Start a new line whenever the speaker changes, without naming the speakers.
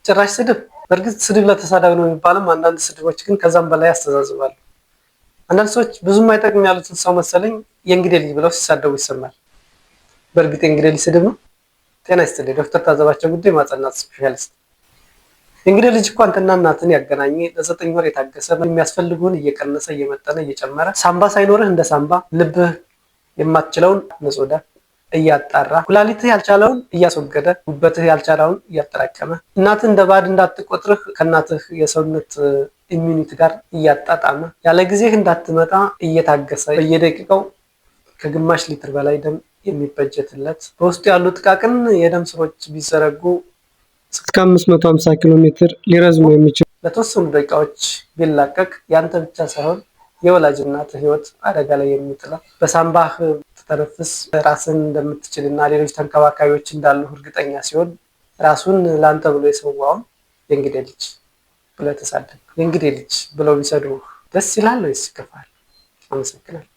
ጭራሽ ስድብ። በእርግጥ ስድብ ለተሳዳቢ ነው የሚባልም፣ አንዳንድ ስድቦች ግን ከዛም በላይ ያስተዛዝባሉ። አንዳንድ ሰዎች ብዙም አይጠቅም ያሉትን ሰው መሰለኝ የእንግዴ ልጅ ብለው ሲሳደቡ ይሰማል። በእርግጥ የእንግዴ ልጅ ስድብ ነው? ጤና ይስጥልኝ። ዶክተር ታዘባቸው ጉዳይ ማህፀንና ስፔሻሊስት። የእንግዴ ልጅ እኮ አንተና እናትን ያገናኘ፣ ለ9 ወር የታገሰ፣ የሚያስፈልጉህን እየቀነሰ እየመጠነ እየጨመረ፣ ሳምባ ሳይኖርህ እንደ ሳምባ፣ ልብህ የማትችለውን ንጹህ ደም እያጣራ፣ ኩላሊትህ ያልቻለውን እያስወገደ፣ ጉበትህ ያልቻለውን እያጠራቀመ፣ እናትህ እንደ ባዕድ እንዳትቆጥርህ ከእናትህ የሰውነት immunity ጋር እያጣጣመ፣ ያለ ጊዜህ እንዳትመጣ እየታገሰ፣ በየደቂቃው ከግማሽ ሊትር በላይ ደም የሚበጀትለት፣ በውስጡ ያሉ ጥቃቅን የደም ስሮች ቢዘረጉ
እስከ 550 ኪሎ ሜትር ሊረዝሙ የሚችሉ
ለተወሰኑ ደቂቃዎች ቢላቀቅ ያንተ ብቻ ሳይሆን የወላጅ እናትህ ህይወት አደጋ ላይ የሚጥለው፣ በሳምባህ ትተነፍስ ራስን እንደምትችል እና ሌሎች ተንከባካቢዎች እንዳሉ እርግጠኛ ሲሆን ራሱን ለአንተ ብሎ የሰዋውን የእንግዴ ልጅ ብለህ ተሳደብክ። የእንግዴ ልጅ ብለው ቢሰድቡህ ደስ ይላል ወይስ ይከፋል? አመሰግናለሁ።